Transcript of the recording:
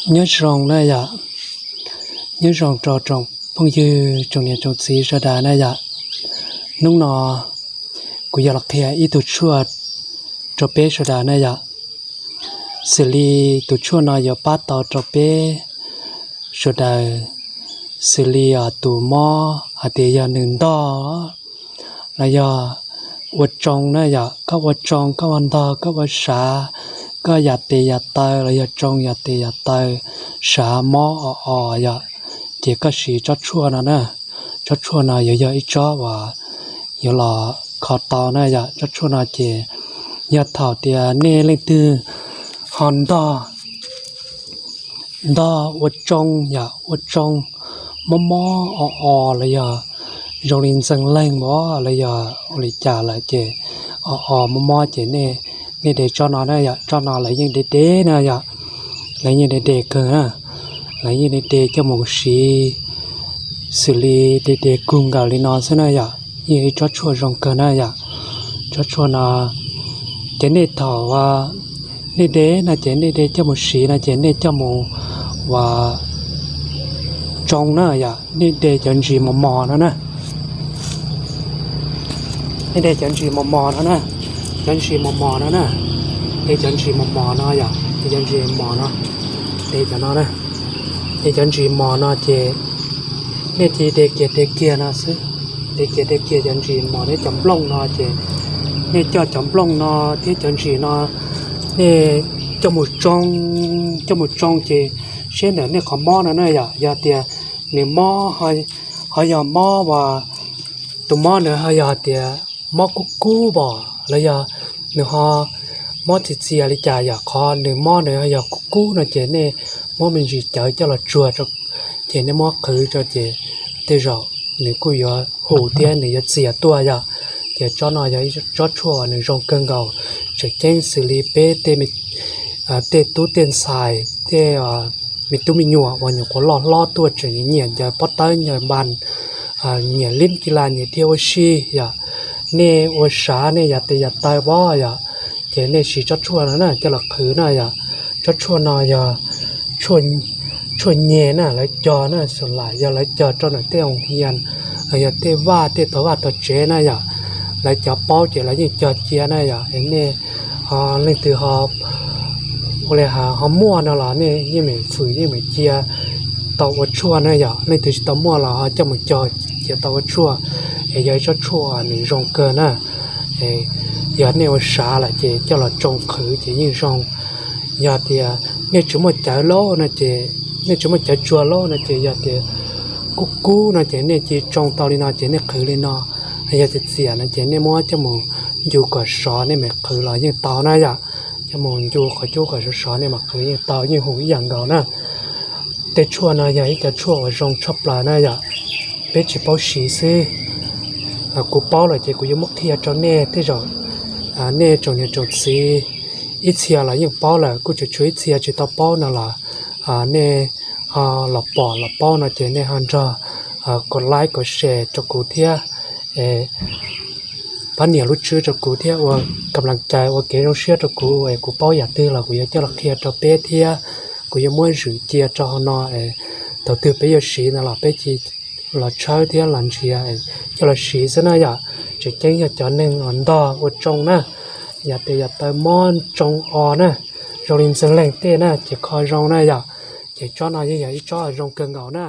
Nyob zoo na yom, nyob zoo rau tsoom phooj ywg tsoom niam tsoom txiv sawv daws na yom. Hnub no kuv yuav los qhia ib tug tshuaj rau peb sawv daws na yom. Xws li tus tshuaj no yuav pab tau rau peb sawv daws, xws li tus mob hais tias yog nws ntog los yog ua tsoo na yom, koj ua tsoo, koj ua ntog, koj ua sav, koj yam tes yam taw los yog tsoo yam tes yam taw, sav mob o o yom, ces koj siv tsob tshuaj no na. Tsob tshuaj no yuav yog ib tsob uas yuav los kho tau na yom. Tsob tshuaj no ces yog thaum tias nej leej twg ho ntog, ntog ua tsoo yom, ua tsoo mob mob o o los yog zoo li ntxeev leeg os los yog ua li cas lawm ces o o mob mob ces nej, nej de tsob no na yom. Tsob no lawv yeej de de na yom, lawv yeej de de kawg na, lawv yeej de de coj mus siv xws li de de kug nkaus li no xwb na yom. Yeej yog ib tsob tshuaj zoo kawg na yom. Tsob tshuaj no ces nej thaum nej de no ces nej de coj mus siv no ces nej coj mus ua tsoo na yom, nej de cov ntsis mos mos no na. Nej de cov ntsis mos mos no na, cov ntsis mos mos no na, de cov ntsis mos mos no yom, de cov ntsis mos no, de cov no na, de cov ntsis mos no ces nej cia de kiag de kiag no xwb, de kiag de kiag cov ntsis mos thiab cov nplooj no ces nej coj cov nplooj no thiab cov ntsis no nej coj mus tsoo, coj mus tsoo ces seb ntawm nej qhov mob no na yom, yog tias nws mob ho yog mob uas tus mob nws ho yog hais tias mob kub kub pom los yog nws ho mob txias txias li cas yom, qhov nws mob nws ho yog kub kub no ces nej muab me ntsis cawv coj los tsuag rau, ces nej muab qhwv rau ces tej zaum nws kuj yuav hum thiab nws yuav txias tuaj yom. Ces tsob no yog ib tsob tshuaj uas nws zoo kawg nkaus, tseem ceeb xws li peb tej, tej tub tej ntxhais tej me tub me nyuam uas nyuam qhuav loj hlob tuaj tseem nyiam ncaws pob tawb ncaws npas, nyiam lib kis las nyiam dhia ua si yom, nej ua sav nej yam tes yam taw pom yom, ces nej siv tsob tshuaj no na coj los qhwv na yom. Tsob tshuaj no yog tshuaj nyeg na, lawv cog na, xus lam yog lawv cog rau ntawm tej oo hias los yog tej vaj tej tog vaj tog tsev na yom. Lawv cov paub ces lawv yeej cog cia na yom. Es nej ho leej twg ho ua li ho muaj no los nej yeej meem fwm yeej meem cia tau ua tshuaj na yom. Leej twg tsis tau muaj los ho coj mus cog cia tau ua tshuaj, es yog ib tsob tshuaj nws zoo kawg na. Yog nej ua sav lawm ces coj los tsoo qhwv ces yeej zoo. Yog tias nej tsis muaj cawv lawm no ces, nej tsis muaj cawv tsuag lawm no ces yog tias kub kub no ces nej cia tsoo tau li no ces nej qhwv li no. Yog txias txias no ces nej muab coj mus ncu kom sov, nej mam qhwv los yeej tau na yom. Coj mus ncu qhov cub kom sov sov nej mam qhwv yeej tau, yeej hum ib yam nkaus na. Tej tshuaj no yog ib cov tshuaj uas zoo tshaj plaws na yom. Peb tsis paub siv xwb. Kuv paub lawm ces kuv yuav muab qhia rau nej, tej zaum nej tsoom niam tsoom txiv ib txhia los yeej paub lawm, kuj tseem tshuav ib txhia tsis tau paub no los nej ho los pom los paub no ces nej ho nrog kom like kom share rau kuv thiab, pab nias lub tswb rau kuv thiab ua kam las cai ua kev zoo siab rau kuv es kuv paub yam twg los kuv yuav coj los qhia rau peb thiab. Kuv yuav muab zwm cia rau hauv no, thaum twg peb yuav siv ntawd los peb cia los tshawb thiab los ntsia coj los siv xwb na yom. Tseem ceeb yog cov neeg uas ntog ua tsoo na, yam tes yam taw mob tsoo o na, zoo li ntxeev leeg tej na ces kho zoo na yom. Ces tsob no yeej yog ib tsob zoo kawg nkaus na.